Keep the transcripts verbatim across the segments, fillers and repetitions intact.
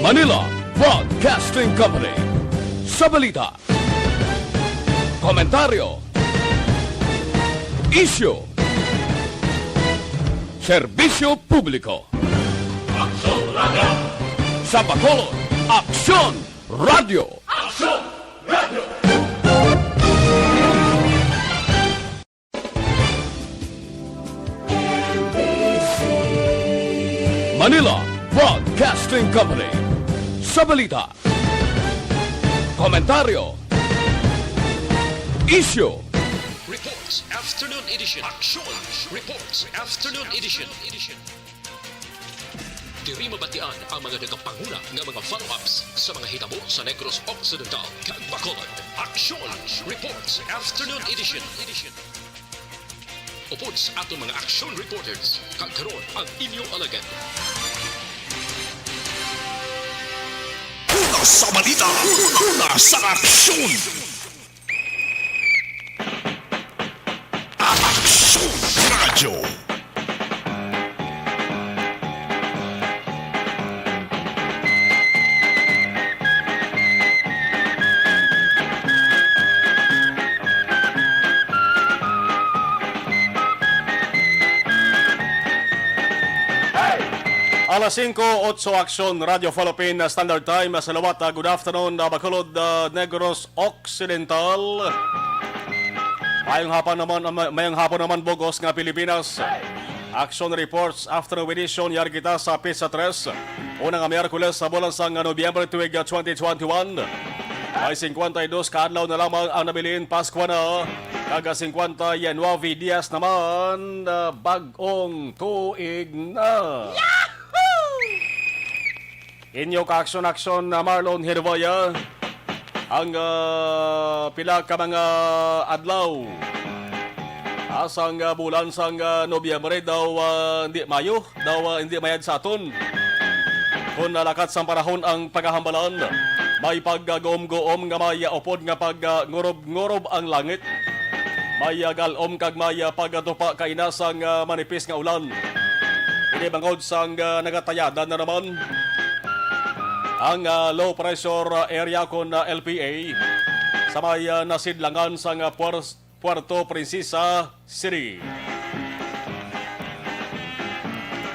Manila Broadcasting Company. Sa balita, komentaryo, isyu, serbisyo publiko. Aksyon Radyo. Sa Bacolod, Aksyon Radyo. Aksyon Radyo. Manila Broadcasting Company. Sa balita, komentaryo, isyu, Reports Afternoon Edition. Action Reports Afternoon Edition. Diri mabatian ang mga nagapanguna nga mga follow-ups sa mga hitabo sa Negros Occidental kag Bacolod. Action Reports Afternoon Edition. Upod sa aton mga action reporters, kag karon ang inyo alagad. Una sa balita, una sa aksyon. Aksyon Radyo. Alas singko, otso, Aksyon Radyo Philippine Standard Time. Sa liwat, ah, good afternoon, ah, Bacolod, ah, Negros Occidental. Mayong hapon naman, ah, may-, mayong hapon naman, bug-os nga Pilipinas. Action Reports Afternoon Edition, yari kita sa pitsa tres. Una nga Miyerkules sa bulan sang Nobyembre tuig twenty twenty-one. May singkwenta y dos ka adlaw na lamang ang nabilin Paskwa na, kag singkwenta y nuebe dias naman, ah, bag-ong tuig na. Inyo ka-aksyon-aksyon na Marlon Hervaya, ang, ah, pila ka mga adlaw, ah, sang, ah, bulan sang, ah, Nobyembre daw, ah, hindi mayo, daw, ah, hindi mayad sa aton. Kon nalakat sang panahon ang pagahambalan, may pagguom-guom nga may upod nga pagngurub-ngurub ang langit. May, ah, gal-om kag may, ah, pagtupa kaina sang, ah, manipis nga ulan. Ini bangod sang, ah, nagatayadan na naman ang, ah, low pressure, ah, area kon, ah, L P A sa may, ah, nasidlangan sang, ah, Puers-, Puerto Princesa City.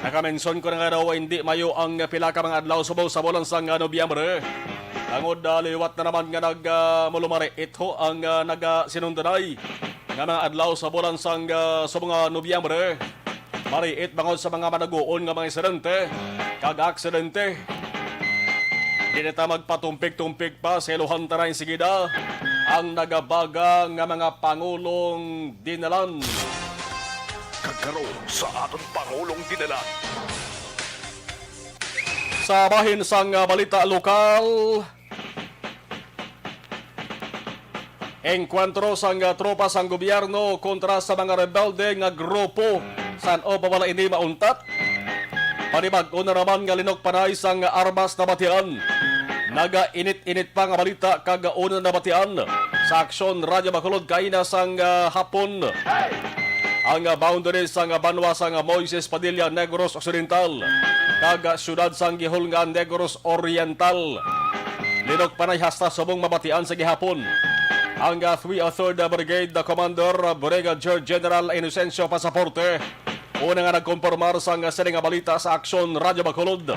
Nakamention ko na nga daw, hindi mayo ang pila ka mga adlaw subong sa bulan sang, ah, Nobyembre. Tungod, ah, liwat na naman nga nag, ah, malumari ito ang, ah, nagasinundanay nga mga adlaw sa bulan sang, ah, subong nga Nobyembre. Mariit bangod sa mga managuon nga mga insidente kag aksidente. Di na ta magpatumpik-tumpik pa sa iluhan ta na insigida ang nagabaga nga mga pangulong dinalan. Kag karon sa aton pangulong dinalan. Sa bahin sang, ah, balita lokal, engkwentro sang, ah, tropa sang gobyerno kontra sa mga rebelde nga grupo. San-o pa bala ini mauntat? Panibag-o na naman nga linukpanay sang armas nabatian. Nagainit-init pa nga balita kag una nabatian sa Aksyon Radyo Bacolod kaina sang, ah, hapon. Ang, ah, boundary sang, ah, banwa sang, ah, Moises Padilla, Negros Occidental, kag, ah, siyudad sang Guihul nga Negros Oriental. Linukpanay hasta subong mabatian sa gihapon. Ang, ah, three oh third Brigade, ah, Commander, ah, Brigadier General Inocencio Pasaporte, una nga nagkompormar sang sini nga balita sa Aksyon Radyo Bacolod.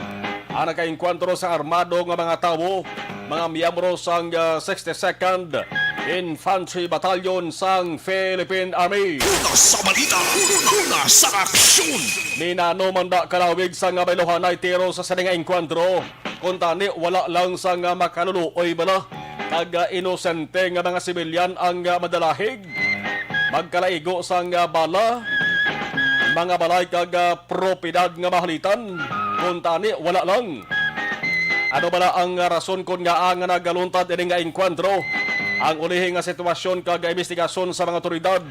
Ang nakaengkwentro sa armado nga mga tawo, mga miyembro sang, ah, sixty-second Infantry Battalion sang Philippine Army. Una sa balita, una sa aksyon. Minano man da kalawig sang bayluhanay tiro sa sini nga engkwentro. Kuntani, wala lang sang makaluluoy bala kag, ah, inosente nga mga sibilyan ang, ah, madalahig. Magkalaigo sang, ah, bala, mga balay kag, ah, propiedad nga mahalitan. Kuntani, wala lang. Ano bala ang, ah, rason kon ngaa nga nagaluntad ini nga engkwentro? Ang ulihi nga sitwasyon kag imbestigasyon sa mga awtoridad,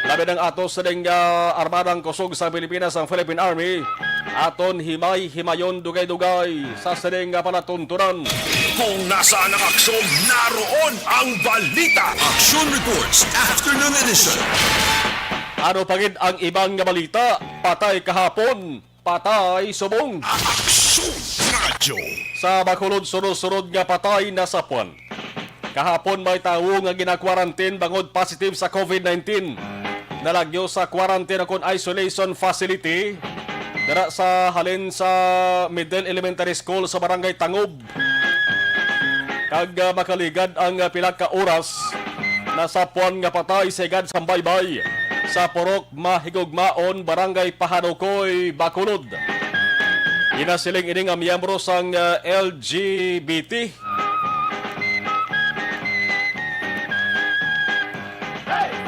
labi na ato sa ding, ah, Armadang Kusog sa Pilipinas, ang Philippine Army, aton himay-himayon dugay-dugay sa sining nga palatuntunan. Kung nasaan ang aksyon, naroon ang balita. Action Reports, Afternoon Edition. Ano pa gid ang iban nga balita? Patay kahapon, Patay subong. Aksyon Radyo. Sa Bacolod, sunod-sunod nga patay nasapwan. Kahapon may tawo nga gina-quarantine bangod positive sa covid nineteen. Nalagyo sa quarantine o kon isolation facility dira sa halin sa Middle Elementary School sa Barangay Tangob. Kag, ah, makaligad ang, ah, pila ka oras, nasapwan nga patay sa higad sang baybay sa Purok Mahigugmaon, Barangay Pahanukoy, Bacolod. Ginasiling ini nga miyembro sang, ah, L G B T.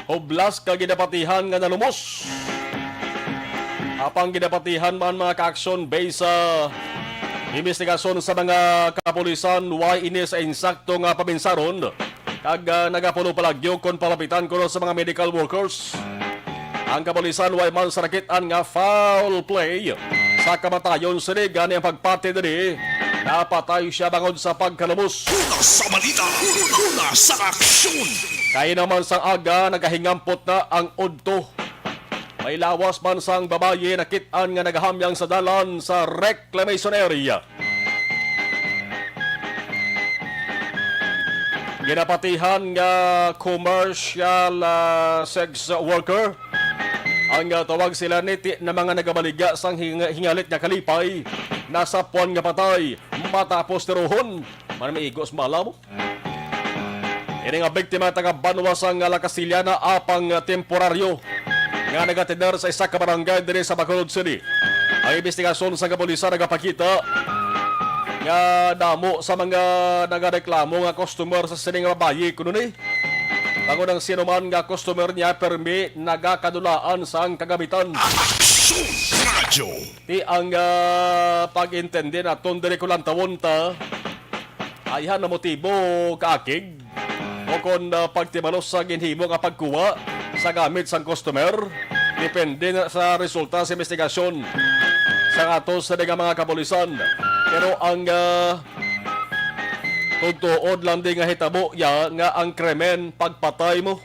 Hublas ka ginapatihan nga nalumos. Apang ginapatihan man, mga ka-aksyon, based sa imbestigasyon sa mga kapulisan, way ini sa insakto nga paminsaron, kag, ah, nagapulo palagyo kon palapitan kuno sa mga medical workers. Ang kapulisan way man sa nakit-an nga foul play sa kamatayon sini, gani ang pagpati diri, napatay siya bangod sa pagkalumos. Una sa balita, una sa aksyon. Kay naman sang aga, nagahingampot na ang udto. May lawas man sang babayi nakit-an nga nagahamyang sa dalan sa reclamation area. Ginapatihan nga commercial, ah, sex worker ang, ah, tawag sila ni ti-, na mga nagabaligya sang hing-, hingalit nga kalipay, nasapwan nga patay matapos tirohon. Man, maigo sa bala mo. Ini nga biktima taga banwa sang La Castellana, apang temporaryo nga nagatiner sa isa ka barangay diri sa Bacolod City. Ang imbestigasyon sa kapulisan nagapakita nga damo sa mga nagareklamo nga customer sa sining nga babayi kuno ni. Bangod ang sino man nga customer niya, permi nagakadulaan sang kagamitan. Aksyon Radyo. Ti ang, ah, pag-intindi naton diri, kulantawon ta, ayhan na motibo kaakig o kon, ah, pagtimalos sa ginhimo nga pagkuha sa gamit sang customer, depende na sa resulta sa investigasyon sa ato sa nga mga kapulisan. Pero ang, ah, tugtuod lang di nga hitabo ya nga ang krimen pagpatay mo.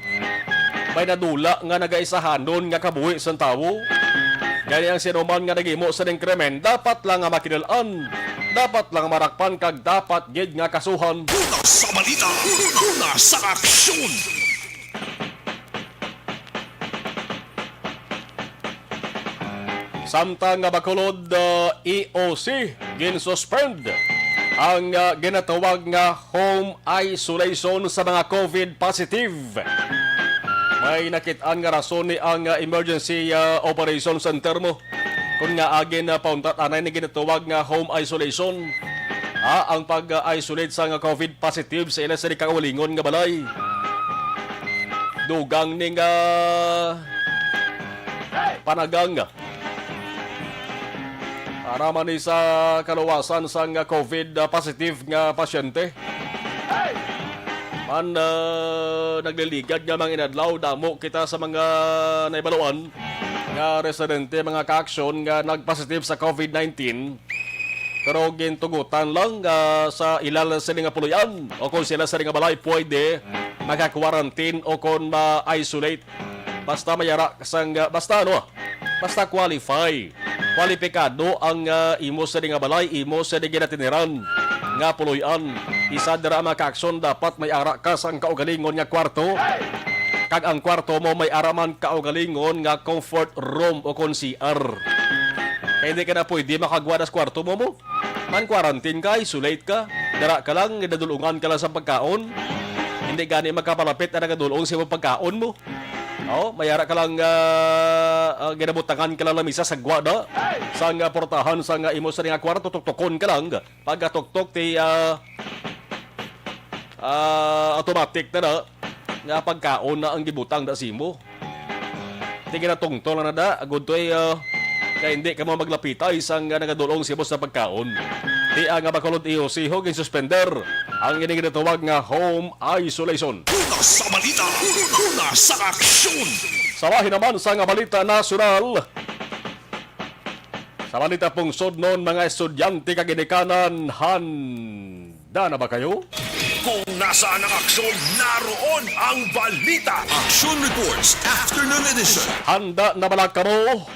May nadula nga nagaisahanon nga kabuhi sang tawo. Gani ang sino man nga naghimo sa ning krimen, dapat lang nga makilal-an, dapat lang marakpan, kag dapat gid nga kasuhan. Una sa balita, una sa aksyon. Samtang nga Bacolod, uh, E O C, ginsuspend ang, uh, ginatawag nga home isolation sa mga covid positive. May nakit-an nga rason ni ang, uh, Emergency, uh, Operation Center mo kung nga agi na pauntat anay ni ginatawag nga home isolation. Ah, ang pag-isolate sa nga covid positive sa ila sa kaugalingon nga balay. Dugang ni nga panagang para man ni sa kaluwasan sang covid positive nga pasyente. Man, ah, nagliligad nga mga inadlaw, damo kita sa mga naibaluan nga residente, mga kaaksyon nga nagpositive sa covid nineteen, pero gintugutan lang, ah, sa ila sini nga puloy-an o kung sila sini nga balay pwede maka-quarantine o kung ma-isolate. Basta may ara sang, ah, basta ano, basta qualify. Kwalipikado ang, ah, imo sini nga balay, imo sini ginatiniran nga puloy-an. Isa dira ang mga kaaksyon, dapat may ara ka sang kaugalingon nga kwarto. Kag ang kwarto mo may ara man kaugalingon nga comfort room o kon C R. Kay hindi ka na pwede makagwa sa kwarto mo mo. Man quarantine ka, isolate ka. Dira ka lang, nadulungan ka lang sa pagkaon. Hindi gani makapalapit ang nagadulong sa imong pagkaon mo. Oh, may ara ka lang, ah, ah, ginabutangan ka lang lamisa sa gwa na. Sa nga portahan, sa nga imo sa nga kwarto, tuktukon ka lang. Pagkatuktok ti, ah, ah, automatic na na nga pagkaon na ang gibutang na sa imo. Ti ginatungtong lang na da, agud to ay, ah, kay hindi ka mo maglapitay sang, ah, nagadulong sa imo sa pagkaon. Ti ang, ah, Bacolod E O C ho ginsuspender ang ini ginatawag nga home isolation. Una sa balita, una sa aksyon. Sa bahin naman sa nga balita nasyonal, sa balita pungsod nun, mga estudyante kag ginikanan, handa na ba kayo? Kung nasaan ang aksyon, naroon ang balita. Action Reports, Afternoon Edition. Handa na bala kamo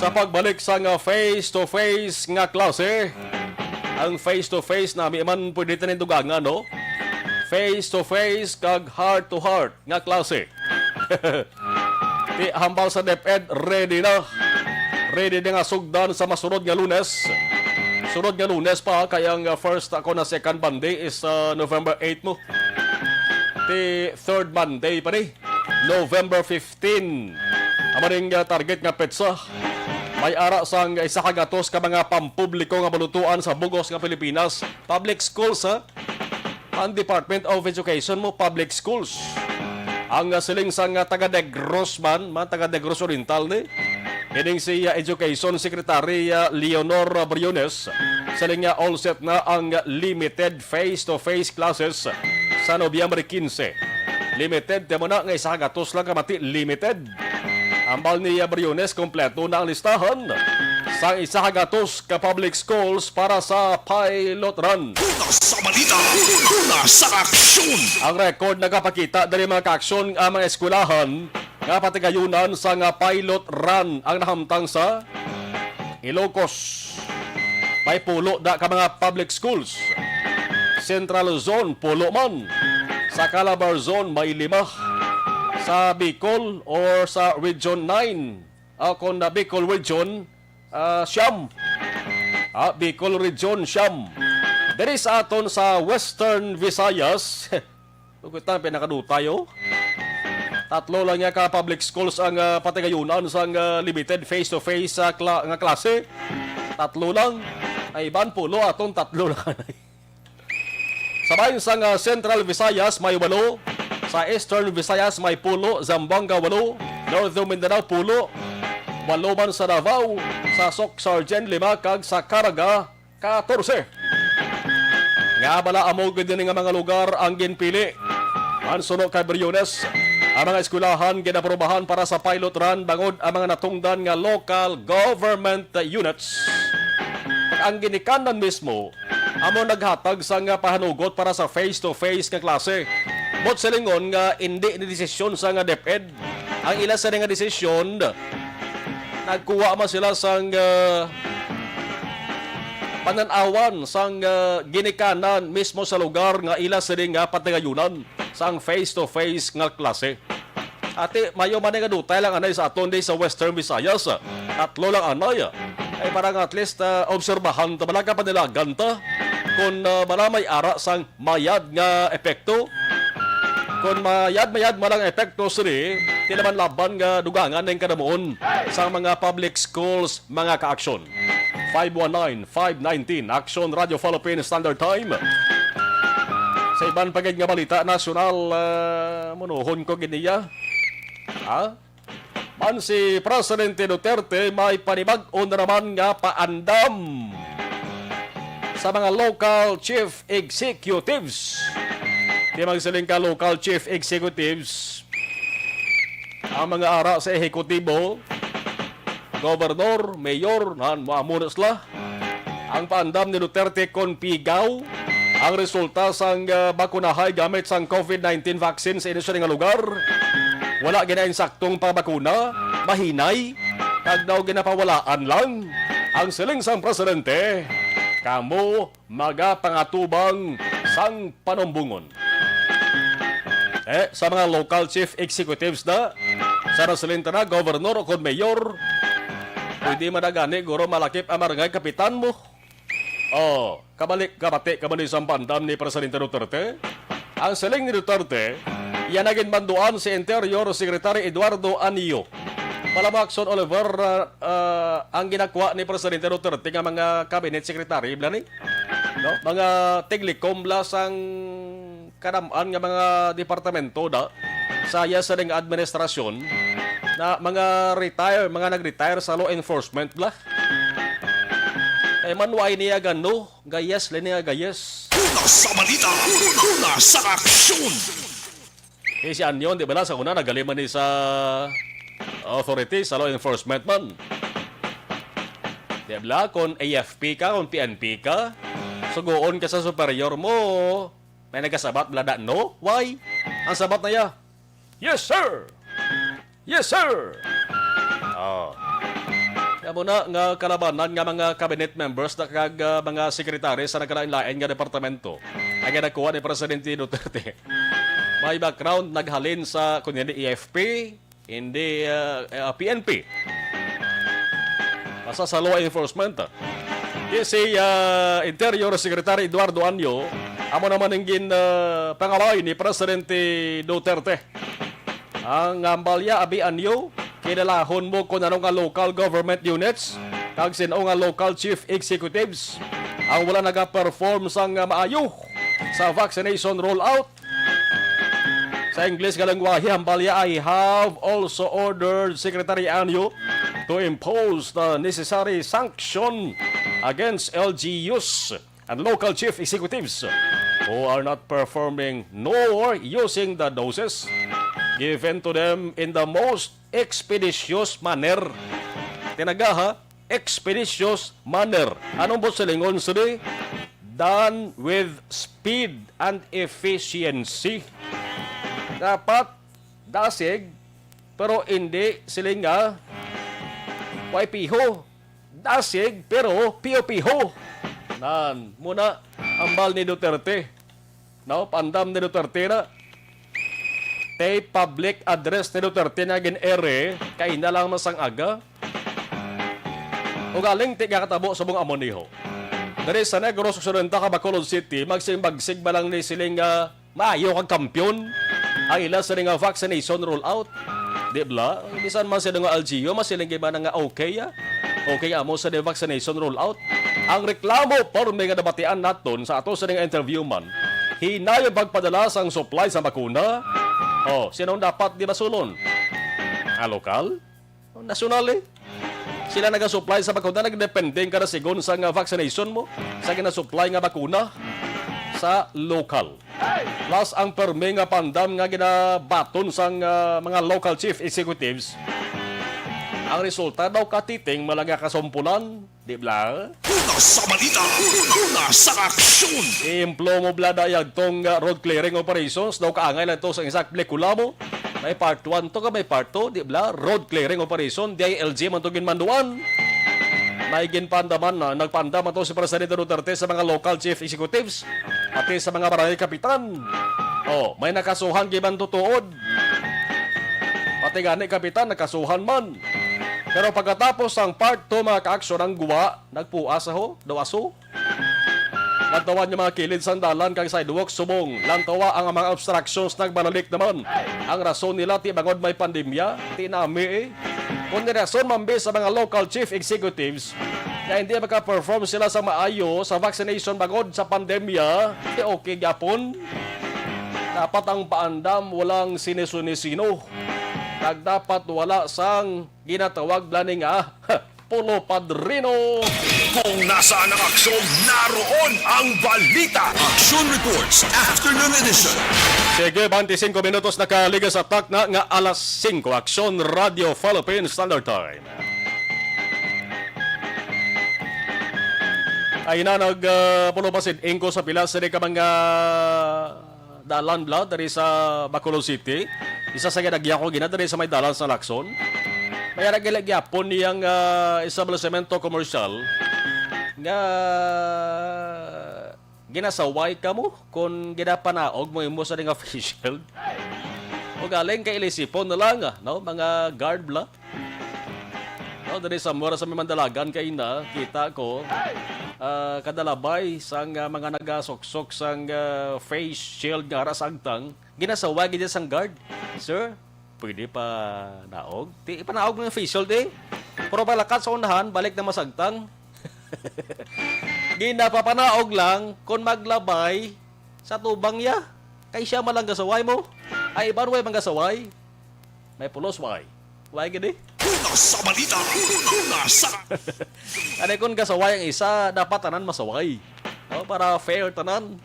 Sa pagbalik sa nga face-to-face nga klase, ang face-to-face nami man pwede tanin dugangan, no? Face-to-face kag heart-to-heart nga klase. Ti hambal sa DepEd, ready na. Ready na nga sugdan sa masunod nga Lunes. Sunod nga Lunes pa, kay ang, uh, first ako na second Monday is, uh, November eight mo. Ti third Monday pa ni, November fifteen. Amo ning, uh, target nga petsa. May ara sang isa ka gatos ka mga pampubliko nga balutuan sa bugos nga Pilipinas. Public schools, ha? Ang Department of Education mo, public schools. Ang, ah, siling sang, ah, taga Negros man, man taga Negros Oriental ni. Kining si, ah, Education Secretary, ah, Leonor Briones, siling nga all set na ang limited face-to-face classes sa Nobyembre quince. Limited, temo na nga isa ka gatos lang ka mati, limited. Ambal ni, ah, Briones, kompleto na ang listahan sang isa ka gatos ka public schools para sa pilot run. Una sa balita, una sa aksyon. Ang record nagapakita diri, mga kaaksyon, ang mga eskwelahan nga patigayunan sa nga pilot run ang nahamtang sa Ilocos. May pulo da ka mga public schools. Central Zone, pulo man. Sa Calabar Zone, may lima. Sa Bicol or sa Region nine, o kon na Bicol Region, ah, siyam. Ah, Bicol Region, siyam. Diri sa aton sa Western Visayas, Ug ito ang pinakadutay, oh. Tatlo lang nga ka public schools ang, ah, patigayunan sang, ah, limited face-to-face, ah, kla-, nga klase. Tatlo lang. Ay, iban pulo, aton tatlo lang. Sa bahin sang, ah, Central Visayas, may walo. Sa Eastern Visayas, may pulo. Zamboanga, walo. Northern Mindanao, pulo. Walo man sa Davao. Sa Soc-Sargen, lima. Kag sa Caraga, katorse. Nga bala amo gid ini nga mga lugar ang ginpili. Ang suno kay Briones, ang mga eskwelahan ginaprobahan para sa pilot run bangod ang mga natungdan nga local government units. Ang ginikanan mismo amo naghatag sa nga pahanugot para sa face-to-face nga klase. But silingon nga indi ni desisyon sa nga DepEd ang ila sa nga desisyon. Nagkuha man sila sang, ah, panan-awan sang, ah, ginikanan mismo sa lugar nga ila sini nga patigayunan sang face-to-face nga klase. Ati, mayo man nga dutay lang anay sa aton di sa Western Visayas. Tatlo lang anay. Ay, para nga at least, ah, obserbahan ta, bala ka panilagan ta kung, ah, bala may ara sang mayad nga epekto. Kon mayad-mayad man ang epekto sini, ti naman laban nga dugangan ning kadamuon sa mga public schools, mga kaaksyon. Five one nine, five nineteen, Aksyon Radio Philippine Standard Time. Sa iban pa gid nga balita nasyonal, ah, munuhon ko gid niya. Ha? Man si Presidente Duterte may panibag-o na naman nga paandam sa mga local chief executives. Di magsiling ka local chief executives, ang mga ara sa ehekutibo, gobernador, mayor, nan, amo na sila. Ang paandam ni Duterte kon pigaw ang resulta sang, ah, bakunahay gamit sang COVID nineteen vaccine sa inyo sini nga lugar. Wala ginainsaktong pangbakuna, mahinay, kag daw ginapawalaan lang. Ang siling sang presidente, kamo magapangatubang sang panumbongon. Eh, sa mga local chief executives na, sa nasilin ta na, gobernador o kon mayor, pwede man na gani, guro, malakip ang barangay kapitan mo. Oh, kabalik, kabati, kabalik sa pandam ni Presidente Duterte. Ang siling ni Duterte, iya na ginmanduan si Interior Secretary Eduardo Anillo. Palamakson Oliver, ah, ah, ang ginakwa ni Presidente Duterte nga mga cabinet secretary, bla ni? No? Mga tiglikom bla sang kadam-an nga mga departamento da sa iya sa ning administrasyon na mga retire, mga nag-retire sa law enforcement bla. Kay man, why niya gano? Gayas, lini nga gayas. Una sa balita, una sa aksyon. Eh, si Anyon, di ba na, sa una, nagaling man ni sa authority, sa law enforcement man. Di ba, kung A F P ka, kung P N P ka, sugoon ka sa superior mo, may nagasabat, bla da, no? Why? Ang sabat na ya, "Yes, sir! Yes, sir!" Oh. Amo na nga kalabanan nga mga cabinet members na kag, ah, mga sekretary sa nagkalain-lain nga departamento ang ginakuha ni Presidente Duterte. May background naghalin sa kunyari E F P, hindi, ah, ah, P N P. Basta sa law enforcement. Di si, ah, Interior Secretary Eduardo Anyo, amo naman ang gin, ah, pangalay ni Presidente Duterte. Ang, ah, hambalya, abi, Anyo, kinalahon mo kung ano nga local government units kag sin-o nga local chief executives ang wala nagaperform sang, ah, maayo sa vaccination rollout. Sa Ingles nga lengguwahe, hambalya, I have also ordered Secretary Anyo to impose the necessary sanction against L G Us and local chief executives who are not performing nor using the doses given to them in the most expeditious manner. Tinaga, ha? Expeditious manner. Anong buot silingon sini? Done with speed and efficiency. Dapat dasig, pero hindi siling nga way piho. Dasig, pero piho-piho. Nan, muna, hambal ni Duterte. No, pandam ni Duterte na. Tay public address ni Duterte na gin-ere, kay na lang masang aga. Ugaling ti gakatabo sa mga amoniho. Diri sa Negros Occidental, Bacolod City, magsimbagsig ba lang ni siling nga maayo kag kampiyon ang ila sa nga vaccination rollout. Di bala? Bisan man sila nga L G U, masiling ba na nga okay, ah? Okay amo sa the vaccination rollout. Ang reklamo, porme nga nabatian naton sa ato sa nga interview man, hinay ang pagpadala sang supply sa bakuna. Oh, sino ang dapat di basulon? Ah, lokal? Nasyonal, eh. Sila nagasupply sa bakuna, nagdepende kada sigon sa nga vaccination mo sa ginasupply nga bakuna sa lokal. Plus ang permi nga pandam nga ginabaton sang, ah, mga local chief executives. Ang resulta daw katiting malaga kasumpulan, di bala? Una sa balita, una sa aksyon. Iimplo mo bala dayag tong, ah, road clearing operations daw kaangay lang to sa isa ka pelikula mo. May part one to ka, may part two, di bala? Road clearing operation, D I L G man to ginmanduan. May ginpandaman na, nagpandam man to si Presidente Duterte sa mga local chief executives, pati sa mga barangay kapitan. Oh, may nakasuhan giban tutuod. Pati gani kapitan nakasuhan man. Pero pagkatapos sang part two, mga kaaksyon, ang guwa nagpuas, ho, daw aso. Lantawan nga mga kilid sang dalan kag sidewalk subong lantawa ang mga obstructions nagbalalik naman. Ang rason nila ti bangod may pandemya, ti nami, eh. Kon ni rason mambi sa mga local chief executives nga hindi maka-perform sila sa maayo sa vaccination bangod sa pandemya, ti okay gyapon. Dapat ang paandam walang sinisuni-sino. Kag dapat wala sang ginatawag bala ni nga pulo padrino. Kung nasaan ang aksyon, naroon ang balita. Action Reports, Afternoon Edition. Sige, twenty-five minutos nakaligas sa takna nga alas singko. Aksyon, Radyo Philippine Standard Time. Ay na, nag, ah, pulo pa sid ingko sa pila sa di ka mga dalan bala diri sa Bacolod City. Isa sa ginagya ko gina diri sa may dalan sa Lacson. May ara gila gyapon niyang, ah, establishmento komersyal nga ginasaway ka mo kung ginapanaog mo imo sa nga face shield. O galing kay ilisipon na lang, ah, no? Mga guard bala. No, diri sa mura sa may Mandalagan kay na, kita ko, ah, kadalabay sang, ah, mga nagasuksok sang, ah, face shield nga ara sa agtang, ginasaway gid sang guard. "Sir, pwede pa naog?" Ti, ipanaog mo yung face shield, eh. Pero paglakat sa unahan, balik na masagtang. Ginapapanaog lang kung maglabay sa tubang niya. Kay siya man lang gasaway mo. Ay, iban way man gasaway. May pulos, way. Way gid, eh. Una sa balita, una sa Ano, kung gasaway ang isa, dapat tanan masaway. No? Para fair tanan.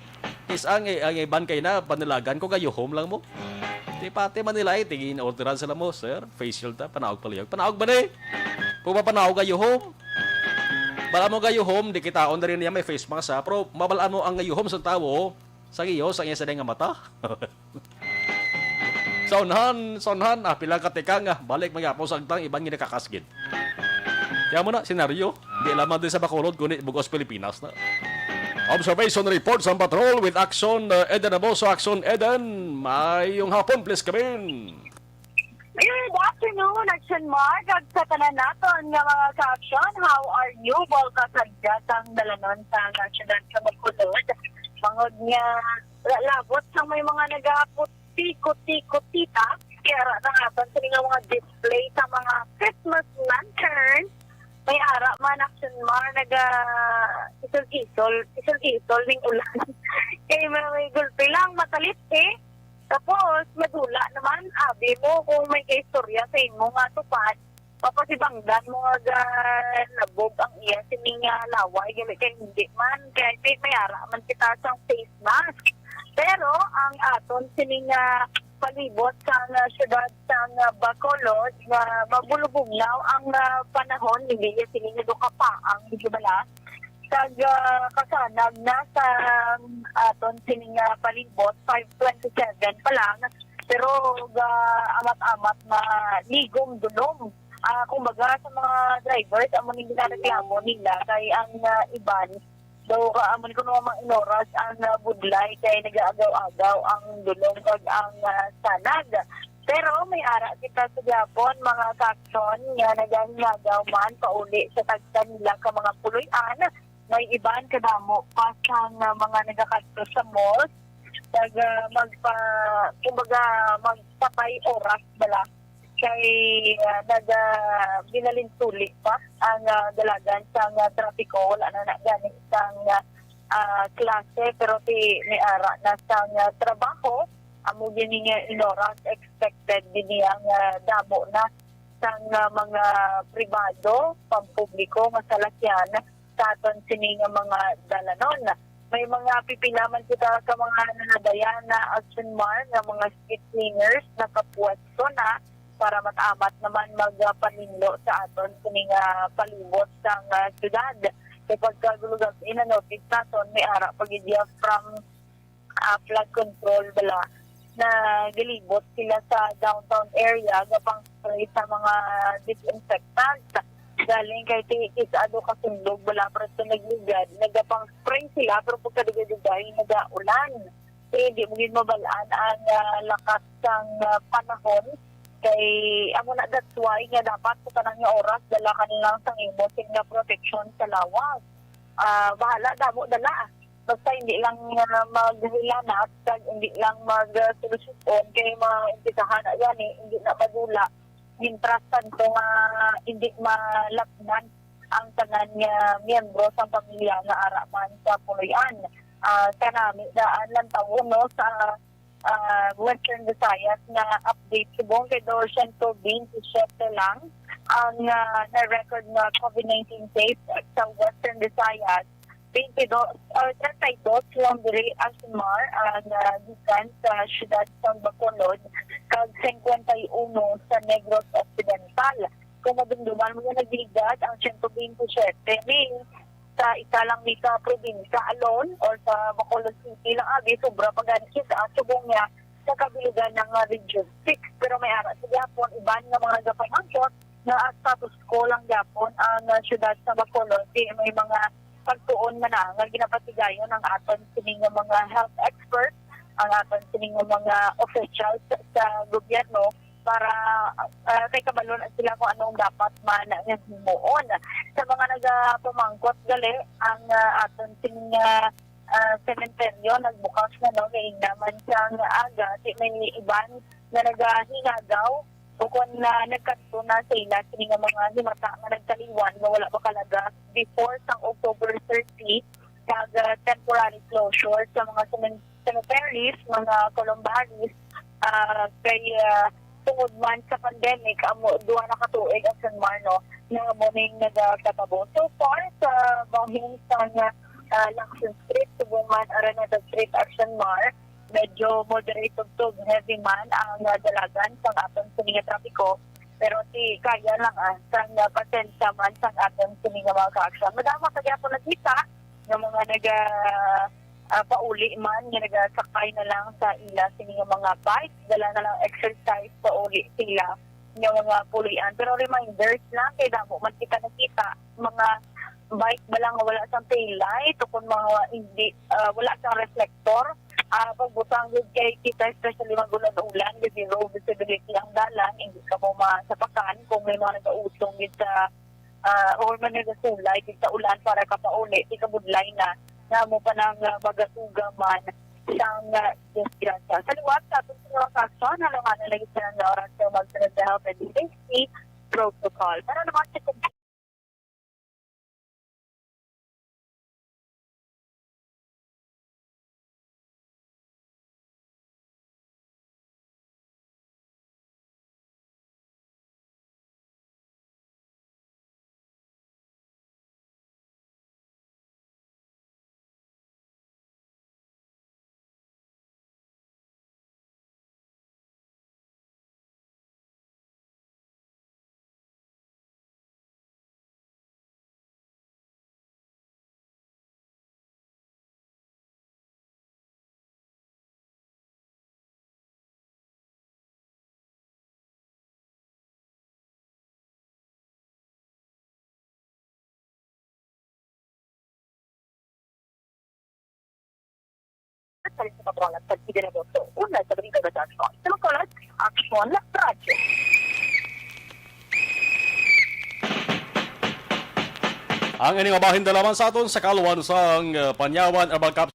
Is ang, ang iban kay na, panilagan ko, gayuhom lang mo. Di pati man nila, eh, tigin orderan sila mo, "Sir, face shield ta, panaog palihog." Panaog ba ni? Kung mapanaog, gayuhom. Bala mo gayuhom, di kitaon na rin niya may face mask, ha? Pero mabalaan mo ang gayuhom sa tawo, sa giyo, sa iya sa nga mata. Sa unhan, sa unhan, ah, pila ka tikang, ah, balik magyapon sa agtang, iban ginakakasgid. Kaya mo na, senaryo. Di lamang din sa Bacolod, kundi bugos Pilipinas na. Observation report sa Patrol with Action, uh, Eden Aboso. Action, Eden. Mayong hapon, please, kami. Good afternoon, Action Mark, ag sa tanan naton nga mga ka-action. How are you? Bawal ka sa datang dalanon sa nga syudad sa Bacolod. Mangod nga la- labot sang may mga nagaputiko-tiko-tita, kaya ra na aton sini nga mga display sa mga Christmas lantern. May ara man, Action Mar, naga isol-isol, isol-isol ning ulan. Kay may, may gulpi lang, matalip eh. Tapos, madula naman, abi mo, kung may kaistorya sa imo nga tupad, papasibangdan mo nga ga labog ang iya sini nga laway, gali kay hindi man, kay may, may ara man kita sang face mask. Pero, ang aton sini nga palibot sa nga syudad sa nga Bacolod, nga mabulubugnaw ang ah, panahon, hindi niya sini nga duka pa ang medyo bala. Kag ah, kasanag na sa aton sini nga palibot, five twenty-seven pa lang. Pero ga amat-amat na ligom dulom. Ah, kumbaga sa mga drivers, amo ning ginareklamo nila kay ang ah, iban daw ka amo ni kuno mga inoras ang ah, budlay kay nagaagaw-agaw ang dulom kag ang ah, sanag. Pero may ara kita sa gyapon, mga ka-action, nga nagahingagaw man pauli sa tagsa nila ka mga puloy-an. May iban kadamo pa sang ah, mga nagakadto sa malls. Nag ah, magpa kumbaga magpatay oras bala kay ah, nag ah, binalinsuli pa ang ah, dalagan sang ah, trapiko. Wala na na gani sang ah, ah, klase, pero ti may ara na sang ah, trabaho. Amo gini nga inoras expected gini ang ah, damo na sang ah, mga pribado, pampubliko nga salakyan sa aton sini nga mga dalanon. May mga pipila man kita ka mga nanadayan na Action Mar nga mga street cleaners nakapwesto na para matamat naman magpaninlo sa aton sini nga palibot sang ah, syudad. Kay pagkagulugag ina notice naton may ara pa gid iya from ah, flood control bala na galibot sila sa downtown area gapang spray sa mga disinfectant. Galing kay ti isa do kasundog bala pero sa nagligad nagapang spray sila pero pagkadugay-dugay nagaulan. Kaya di mo gid mabalaan ang ah, lakas sang ah, panahon kay amo na that's why nga dapat sa tanang nga oras dala ka na lang sang imo sing nga proteksyon sa lawas. Ah, bahala damo dala. Basta hindi lang uh, maghilanat kag hindi lang magsolusyon kay maumpisahan na gani hindi na madula mintras tanto nga hindi malapnan ang tanan nga miyembro sang pamilya nga ara man sa puloy-an. Ah, kanami daan lang tawo no sa ah, Western Visayas nga update subong kay do siyento bente siyete lang ang ah, na-record nga COVID nineteen case sa Western Visayas. Twenty-two, or thirty-two lang diri ang Samar ang ah, gikan sa siyudad sa Bacolod kag singkwenta y uno sa Negros Occidental. Kung madumduman mo nga nagligad ang siyento bente siyete ni sa isa lang ni ka probinsya alone or sa Bacolod City lang abi sobra pa gani kita subong niya sa kabilugan ng ah, Region six. Pero may ara sa gyapon iban nga mga gapamangkot nga ah, status quo lang gyapon ang ah, siyudad sa Bacolod kay may mga pagtuon man na nga ginapatigayon ang aton sini nga mga health experts, ang aton sini nga mga officials sa gobyerno para ah, kay kabalo na sila kung anong dapat man nga himuon. Sa mga nagapamangkot gali ang ah, aton sini nga ah, sementeryo nagbukas na no kay naman sa nga aga di may iban nga nagahingagaw ukon na nagkadto na sa ila sini nga mga himata nga nagtaliwan nga wala makalagas before sang October thirty kag ah, temporary closure sa mga semen- cemeteries, mga columbaries, ah, kay ah, tungod man sa pandemic, amo duha na ka tuig ang San Marno nga amo ning nagakatabo. So far, sa bahin sa nga ah, Lacson Street, subong man Araneta Street, Action Mar, medyo moderate tugtog heavy man ang ah, dalagan sang aton sini nga trapiko. Pero si kaya lang ah, sang ah, pasensya man sang aton sini nga mga ka-action. Madama sa gyapon nakita nga mga naga ah, pauli man nga nagasakay na lang sa ila sini nga mga bike, dala na lang exercise pauli sila. nga mga puloy-an. Pero reminders lang, kay damo man kita nakita, mga bike ba lang nga wala sang tail light o kung mga hindi, ah, wala sang reflector. Ah, pagbutang gud kay kita, especially mag ulan-ulan, gid low visibility ang dalan, hindi ka mo masapakan kung may mga nagautong gid sa, ah, or man nagasulay gid sa ulan para ka pauli, di ka budlay na nga mo pa nang, ah, magatuga man sang, ah, disgrasya. Sa liwat sa aton sa mga kaso, nalanganan lagi sa nga oras sa magsunod sa health and safety protocol. Para naman sa Sa Pabuangan, sa City de Agosto, una sa Domingo Agosto, sa Magkulat, Action Radyo. Ang ining mabahin dalaman sa aton sa kalwan sang, uh, Panyawan Herbal Capsule.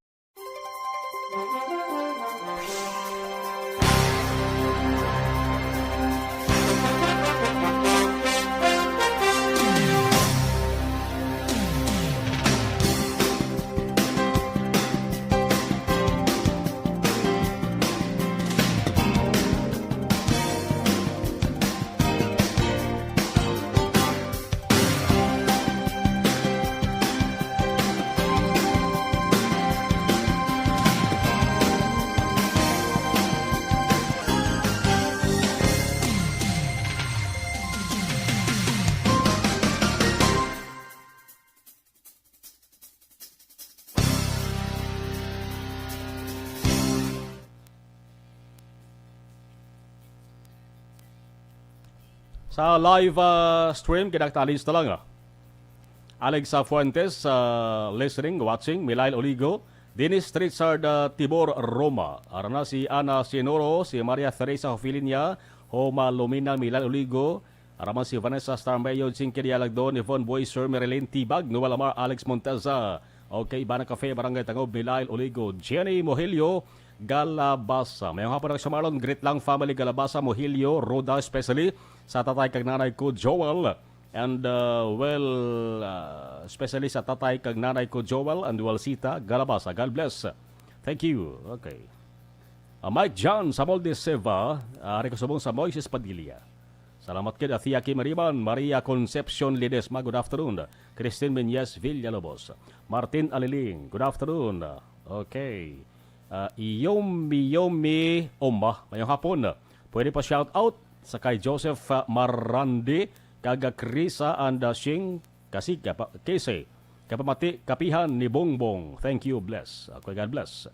Sa live, ah, stream, kinaktalins na lang, ah. Alexa Fuentes, ah, listening, watching. Milail Oligo, Dennis Richard, ah, Tibor Roma. Ara na si Ana Sinoro, si Maria Teresa Hofilinia, Homa Lumina, Milail Oligo. Ara man si Vanessa Starmayo, Jinky Dialagdon, Yvonne Boyser, Marilyn Tibag, Noel Amar, Alex Monteza. Okay, Ibana Cafe, Barangay Tangob, Milail Oligo, Jenny Mohilio, Galabasa. Mayong hapon, Alex Marlon. Greet lang family Galabasa, Mohilio, Roda, especially sa tatay kag nanay ko, Joel. And, uh, well, uh, especially sa tatay kag nanay ko, Joel and Welsita Galabasa. God bless. Thank you. Okay. Uh, Mike John Samolde Seva, uh, ari ko subong sa Moises Padilla. Salamat kid Athia Kimariman, Maria Concepcion Ledesma, good afternoon. Christine Menyes Villalobos, Martin Aliling, good afternoon. Okay. Ah, Yomi Yomi Oma, mayong hapon. Pwede pa shout out sa kay Joseph, ah, Marandi, kag Krisa and, ah, Shing Kasig, kapa-, Kese, kapamati, kapihan ni Bongbong. Thank you, bless. Okay, God bless.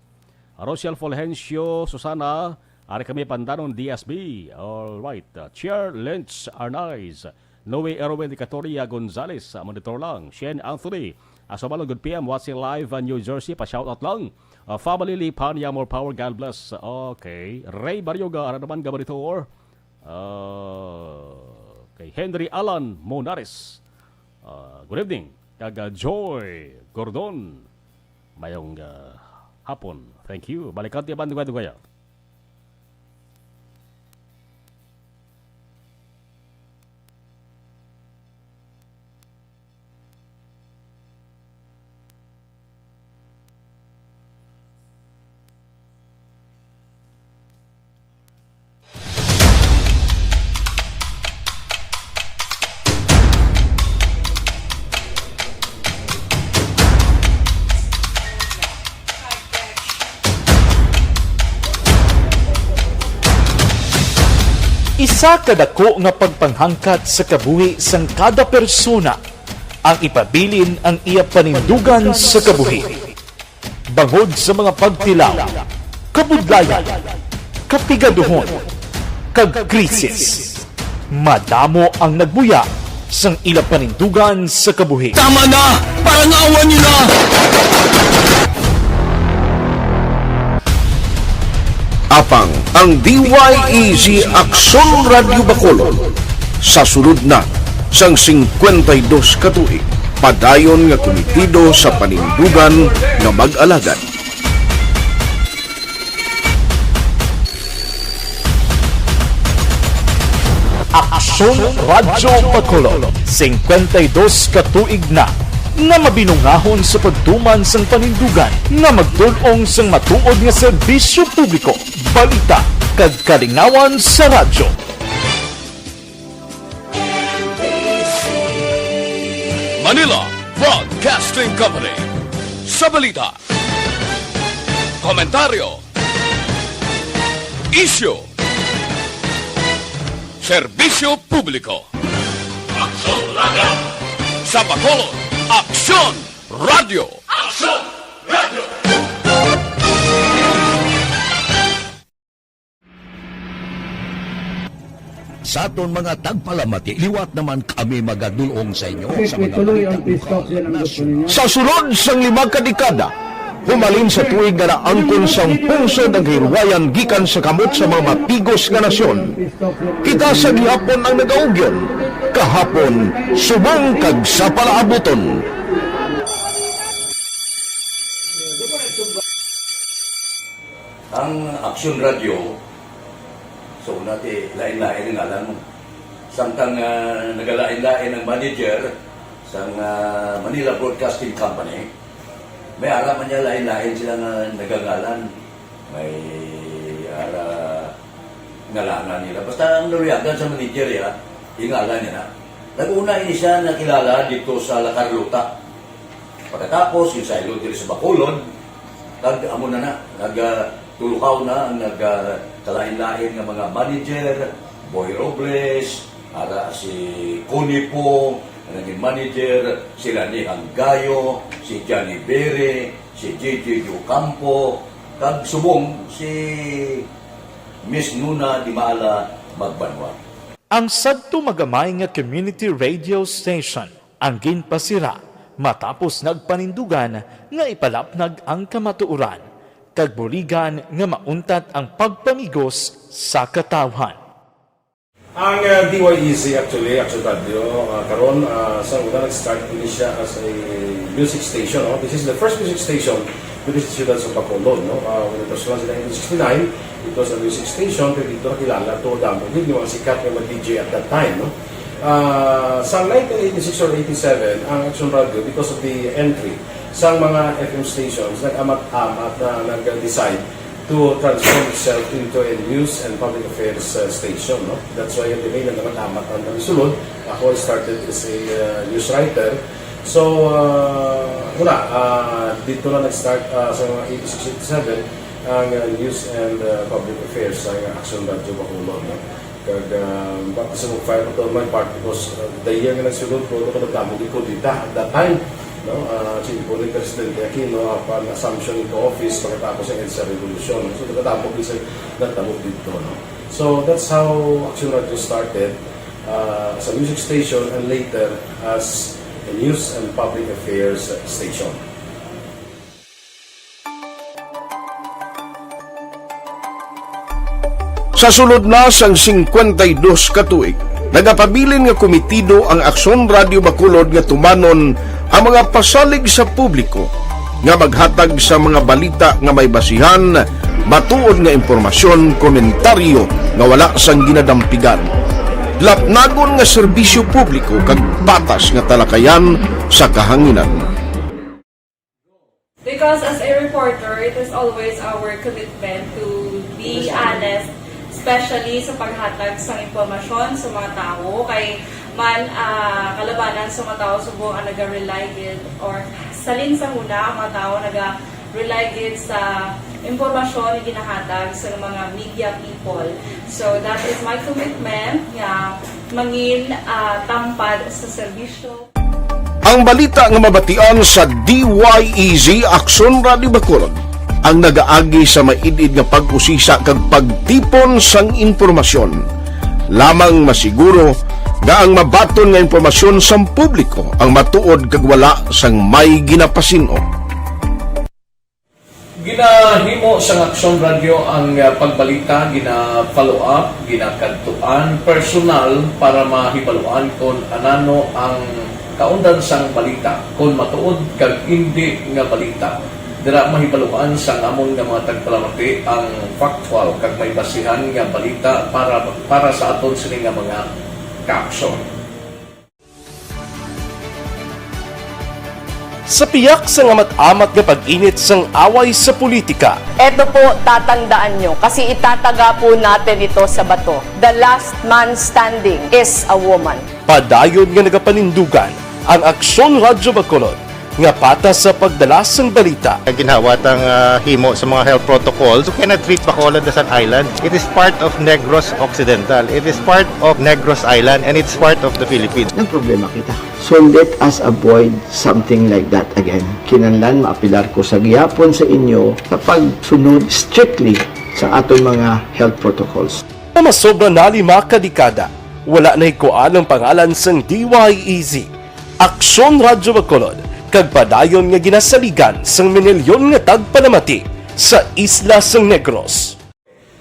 Rochelle Fulgencio Susana, ari kami Pandanon, D S B. All right. Uh, Chair Lynch Arnaiz, Noe Erwin Dicatoria Gonzalez, uh, monitor lang. Shane Anthony, uh, Subalon, good P M, watching live, uh, New Jersey, pa-shoutout lang. Uh, family Lipanya, more power, God bless. Okay. Ray Barioga, ara naman, ga monitor. Uh, kay Henry Alan Monares. Uh, good evening. Kag, uh, Joy Gordon. Mayong, uh, hapon. Thank you. Balikan ti bandugay-dugaya. Isa ka dako nga pagpanghangkat sa kabuhi sang kada persona ang ipabilin ang iya panindugan sa kabuhi. Bangod sa mga pagtilaw, kabudlayan, kapigaduhon, kag krisis. Madamo ang nagbuya sang ila panindugan sa kabuhi. Tama na! Parangawan niyo na! Apang ang D Y E Z Aksyon Radyo Bacolod, sa sulod na sang singkwenta y dos ka tuig, padayon nga kumitido sa panindugan nga mag-alagad. Aksyon Radyo Bacolod, singkwenta y dos ka tuig na nga mabinungahon sa pagtuman sang panindugan nga magdul-ong sang matuod nga serbisyo publiko, balita, kag kalingawan sa radyo. Manila Broadcasting Company. Sa balita, komentaryo, isyu, serbisyo publiko. Aksyon Radyo. Sa Bacolod, Aksyon Radyo. Aksyon Radyo. Sa aton mga tagpalamati, liwat naman kami magadulong sa inyo sa mga balita lokal. Sa sulod sang lima ka dekada, humalin sa tuig nga naangkon sang pungsod ang kahilwayan gikan sa kamot sa mga matigos nga nasyon, kita sa gihapon ang nagaugyon, kahapon, subong kag sa palaabuton. Ang Aksyon Radyo, so, una ti, lain-lain ang ngalan mo. Samtang, ah, nagalain-lain ang manager sang, ah, Manila Broadcasting Company, may ara man niya lain-lain sila nga nagangalan. May ara ngalanan nila. Basta ang naluyagan sa manager, ya, ingalan niya na. Nag-una ini siya nakilala dito sa La Carlota. Pagkatapos, yung saylo diri sa Bacolod, kag amo na na, nag, ah, tulukaw na ang nag, ah, kalain-lain nga mga manager, Boy Robles, ara si Connie Pong, ang naging manager, sila ni Hanggayo, si Johnny Bere, si J J Ocampo, kag subong si Miss Nuna Dimala Magbanwa. Ang sadto magamay nga community radio station ang ginpasira matapos nagpanindugan nga ipalapnag ang kamatuoran kag buligan nga mauntat ang pagpamigos sa katawhan. Ang, ah, D Y E Z actually, Action Radio, ah, karon, ah, sa una nag-start ini siya as a music station, no? This is the first music station within the siyudad sa Bacolod, no? Ah, when it was launched in nineteen sixty-nine, it was a music station, pero dito nakilala to, damo gid yung mga sikat nga mga D J at that time, no? Ah, sa nineteen eighty-six or eighty-seven, ang Action Radio, because of the entry sa mga F M stations, nag-amat-amat na nag-decide to transform itself into a news and public affairs, uh, station, no? That's why the main nagkakatamat ang nagsulod. Ako, I started as a, uh, news writer. So, uh, wala, uh, dito na nag-start, uh, sa mga eighty-six, eighty-seven, ang, uh, news and, uh, public affairs sa Action Radio Bacolod, no? Kag, ah, baka sa mag-file pa to on my part because, ah, the year nga nagsulod ko, ito ko nagdamo di kudita at that time, no? Ah, si Bonnie Presidente Aquino, upon assumption into office, pagkatapos ang EDSA Revolution. So, nagdamo di sa nagdamo dito, no? So, that's how Action Radio started, ah, as a music station and later as a news and public affairs station. Sa sulod na sang singkwenta y dos ka tuig, nagapabilin nga kumitido ang Aksyon Radio Bacolod nga tumanon ang mga pasalig sa publiko nga maghatag sa mga balita nga may basihan, matuod nga impormasyon, komentaryo nga wala sang ginadampigan, lapnagon nga serbisyo publiko kag patas nga talakayan sa kahanginan. Because as a reporter, it is always our commitment to be honest, especially sa paghatag sang impormasyon sa mga tawo. Kay man, ah, kalabanan sa mga tawo subong ang naga-rely gid, or salin sa huna ang mga tawo naga-rely gid sa impormasyon nga ginahatag sa mga media people. So that is my commitment nga mangin, ah, tampad sa serbisyo. Ang balita nga mabatian sa D Y E Z Aksyon Radio Bacolod ang nagaagi sa maid-id nga pag-usisa kag pagtipon sang impormasyon. lamang masiguro nga ang mabaton nga impormasyon sang publiko ang matuod kag wala sang may ginapasin-o. Ginahimo sang Aksyon Radyo ang, ah, pagbalita, gina-follow up, ginakadtuan personal para mahibaluan kon anano ang kaundan sang balita, kon matuod kag indi nga balita. Dira mahibaluan sang amon nga mga tagpalamati ang factual kag may basihan nga balita para, para sa aton sini nga mga kaaksyon. Sa piyak sang amat-amat nga pag-init sang away sa politika, Eto po, tatandaan nyo, kasi itataga po natin ito sa bato. The last man standing is a woman. Padayon nga nagapanindugan ang Aksyon Radyo Bacolod nga patas sa pagdala sang balita. Ginhawat ang ah, himo sa mga health protocols. You cannot treat Bacolod as an island. It is part of Negros Occidental. It is part of Negros Island and it's part of the Philippines. Nagproblema kita. So let us avoid something like that again. Kinahanglan maapilar ko sa gihapon sa inyo sa pagsunod strictly sa aton mga health protocols. Sa masobra na lima ka dekada, wala nahikuan ang pangalan sang D Y E Z, Aksyon Radyo Bacolod, kag padayon nga ginasaligan sang minilyon nga tagpalamati sa isla sang Negros.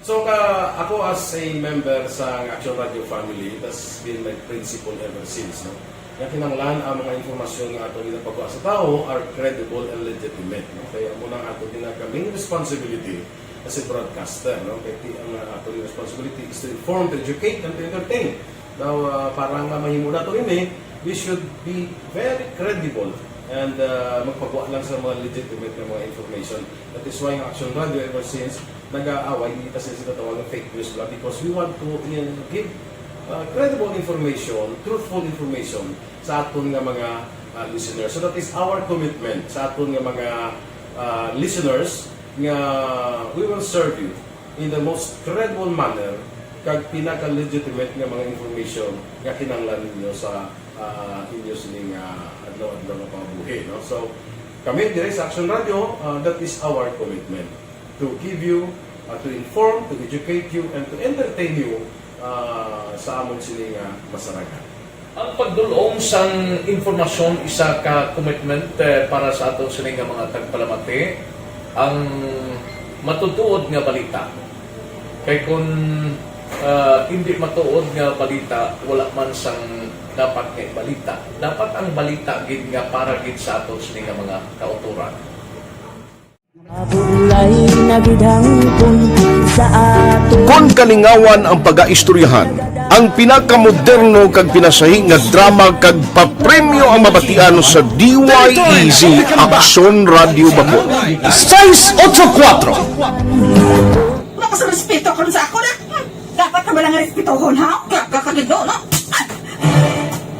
So ka, ako as a member sa Action Radio family, it has been my principle ever since, no? Nga kinahanglan ang mga impormasyon nga ato ginapagawa sa tawo are credible and legitimate, no? Kaya amo nang ato ginaka main responsibility as a broadcaster, no? Kay ti ang uh, ato responsibility is to inform, to educate, and to entertain. Now, uh, para nga mahimo nato ini, we should be very credible and uh, magpagawa lang sa mga legitimate nga mga information. That is why ang Action Radio ever since nag-aaway kita sa ginatawag nga fake news bla because we want to uh, give uh, credible information, truthful information sa aton nga mga uh, listeners. So that is our commitment sa aton nga mga uh, listeners nga we will serve you in the most credible manner kag pinaka-legitimate nga mga information nga kinahanglan ninyo sa uh, inyo sining uh, adlaw-adlaw nga pangabuhi, no? So, kami dire sa Action Radio, uh, that is our commitment to give you, uh, to inform, to educate you, and to entertain you uh, sa amon sini nga masarangan. Ang pagdul-ong sang impormasyon isa ka commitment eh, para sa aton sini nga mga tagpalamati. Ang matutuod nga balita. Kay kun ah, indi matuod nga balita, wala man sang dapat nga ibalita. Dapat ang balita gid nga para gid sa aton sini nga mga kautoran. Mabulay na gid hangpon sa ato. Kon kalingawan ang pagaistoryahan, ang pinakamoderno kag pinasahi nga drama kag papremyo ang mabatian sa D Y E Z Aksyon Radio Bacolod. Sais otso kuwatro. Wala ka sa respeto karon sa ako na. Hmm, dapat na bala nga respetohon, ha? Kaya ka kagido, no? Ay!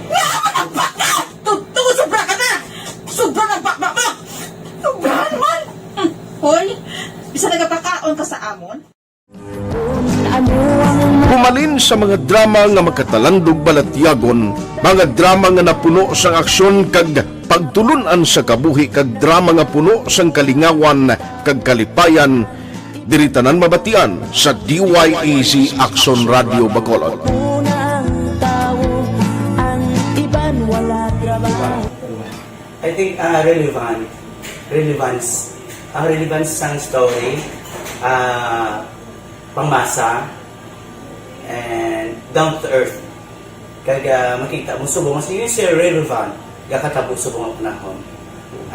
Nga naman ang baka! Tuto, sobra ka na! Sobra ng baka mo! Sobra naman! Hmm, hoy, bisa nagapakaon ka sa amon? Humalin sa mga drama nga makatalandog balatyagon, mga drama nga napuno sang aksyon kag pagtulun-an sa kabuhi kag drama nga puno sang kalingawan kag kalipayan, diri tanan mabatian sa D Y E Z Aksyon Radio Bacolod. I think uh, relevant, relevance, ang relevance sang story, uh, pangmasa, and down to earth. Kag uh, makita mo subong mas yun siya relevant, gakatabo subong ang panahon.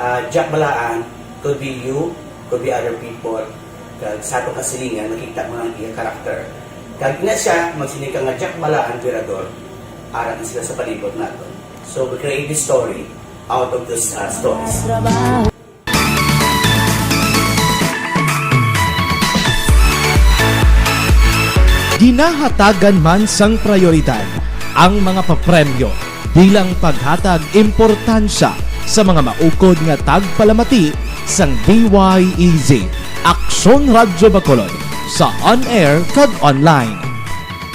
Uh, Jack Balaan could be you, could be other people. Kag sa atong kasilingan, makita mo ang iya character. Kag ina siya, magsiling ka nga Jack Balaan, Virador, ara na sila sa palibot naton. So we create this story out of those uh, stories. Ginahatagan man sang prayoridad ang mga papremyo bilang paghatag importansya sa mga maukod nga tagpalamati sang D Y E Z Aksyon Radyo Bacolod sa on-air kag online.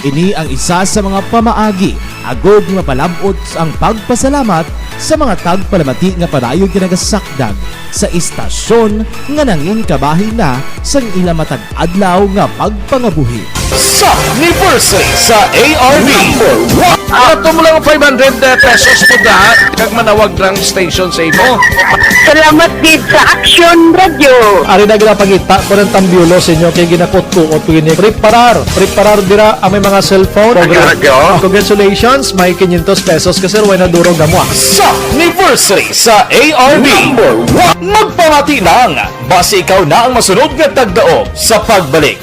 Ini ang isa sa mga pamaagi agod nga mapalab-ot ang pagpasalamat sa mga tagpalamati nga padayon nga nagasakdag sa istasyon nga nangin kabahin na sang ila matag adlaw nga pagpangabuhi. Sa anniversary sa A R B. Number one. Ato mo lang five hundred pesos mo da, kag manawag lang station sa imo. Salamat gid sa Action Radio. Ari na ginapangita ko ng tambyulo sa inyo kay ginakutkuot ko ini. Preparar, preparar dira ang may mga cellphone. Action Radio. Congratulations, may quinientos pesos ka, sir, way na durog amo, ah. Sa anniversary sa A R B. Number one. Magpamati lang, basi ikaw na ang masunod nga tagdaog sa pagbalik.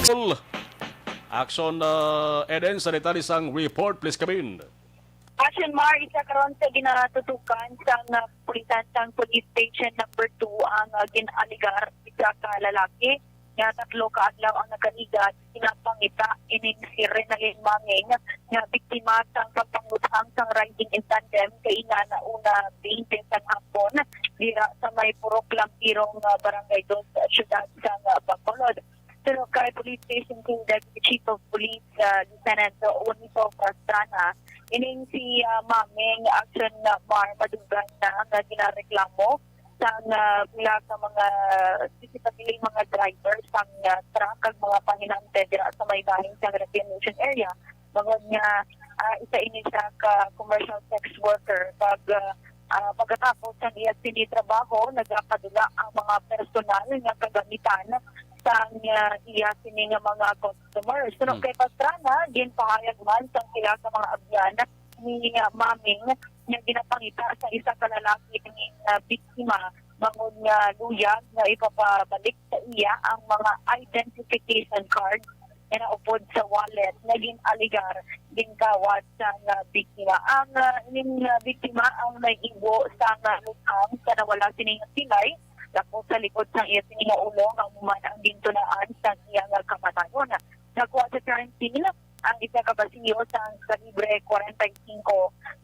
Action, uh, Eden, sa detalye sang report, please come in. Action Mar, isa karon sa ginatutukan sang, uh, kapulisan sang Police Station Number Two ang, uh, gin-alegar isa ka lalaki nga tatlo ka adlaw ang nagkaligat. Ginapangita ining si Renalyn Maming nga biktima sang pagpanguthang sang riding in tandem kay ina na una twenty sang hapon dira sa may Purok Lampirong, uh, Barangay Dos, siyudad sang, uh, Bacolod. Suno kay Police Station Two Deputy Chief of Police, ah, Lieutenant Juanito Pastrana, ining si, ah, Maming Action Mar madugang na nga ginareklamo sang, ah, pila ka mga, specifically mga driver sang, ah, truck kag mga pahinante dira sa may bahin sang reclamation area. Bangod nga, ah, isa ini siya ka commercial sex worker, kag, ah, ah, pagkatapos sang iya sini trabaho, nagapadula ang mga personal nga kagamitan sang, ah, iya sini nga mga customers. Suno Hmm. kay Pastrana, ginpahayag man sang pila ka mga abyan ni, ah, Maming nga ginapangita sa isa ka lalaki nga biktima bangod nga luyag nga ipapabalik sa iya ang mga identification card nga naupod sa wallet nga gin-alegar ginkawat sang, ah, biktima. Ang, ah, ining, ah, biktima ang may ibo sang, ah, luthang sa nawala sini nga pilay, lapos sa likod sang iya sini nga ulo nga amo man ang gintunaan sang iya nga kamatayon. Nakuha sa crime scene ang isa ka basiyo sang kalibre forty-five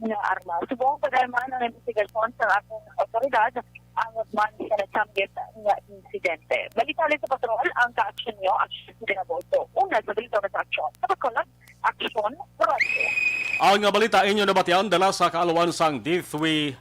nga arma. Subong pa man ang investigasyon sa atong awtoridad, angot man sa nasamgit nga insidente. Balita ulit sa patrol, ang ka-action nyo, Action Sinabolso. Una sa balita sa aksyon. Sa Bacolod, Action Radyo. Ang balita inyo nabatian dala sa kaalwan sang D three.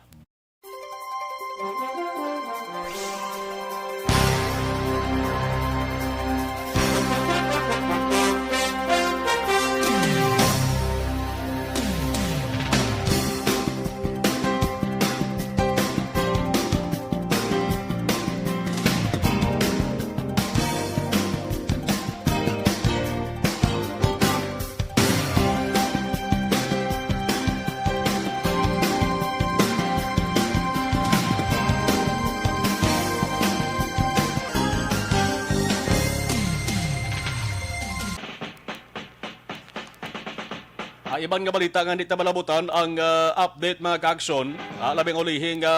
Ah, iban nga balita nga di ta malabutan ang, ah, update, mga ka-aksyon. Ah, labing ulihi nga,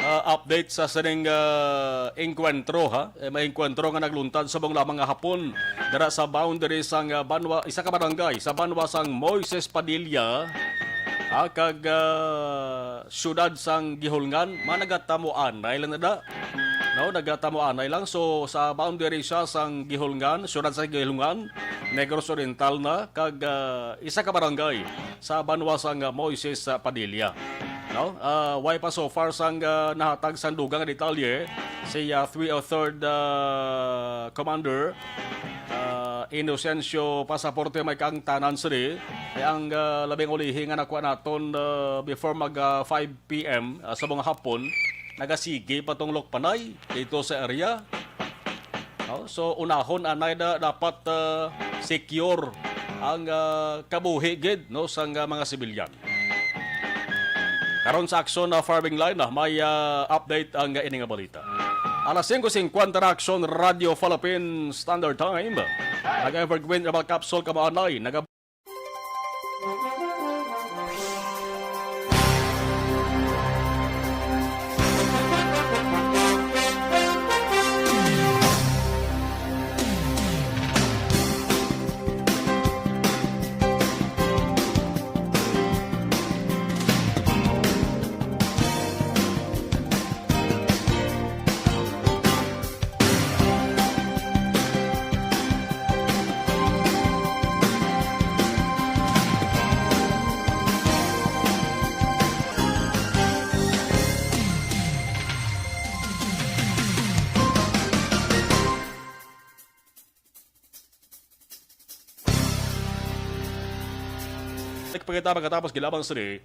ah, update sa sining, ah, engkwentro, ha? Eh, may engkwentro nga nagluntad subong lamang nga hapon dira sa boundary sang, ah, banwa, isa ka barangay sa banwa sang Moises Padilla, ah, kag, ah, siyudad sang Guihulngan, man nagatamuanay lang na da. No, nagatamuanay lang. So, sa boundary siya sang Guihulngan, siyudad sa Guihulngan, Negros Oriental na, kag, ah, isa ka barangay sa banwa sang, ah, Moises, ah, Padilla. No? Ah, way pa so far sang, ah, nahatag sang dugang nga detalye si, ah, three oh third, ah, Commander, ah, Inocencio Pasaporte, may kaangtanan sini, ay ang, ah, labing ulihi nga nakuha naton, ah, before mag, ah, five P M, ah, sa mga hapon, nagasigi pa tong lukpanay dito sa area. No? So, unahon anay na dapat, ah, secure ang, ah, kabuhi gid, no, sang, ah, mga sibilyan. Karon sa Aksyon na Farming Line, ah, may, ah, update ang, ah, ini nga balita. Alas singko singkwenta na, Aksyon, Radyo Philippine Standard Time. Nag-Evergreen Herbal Capsule kamo anay, nag- Pagkita-, pagkatapos, gilaban sini.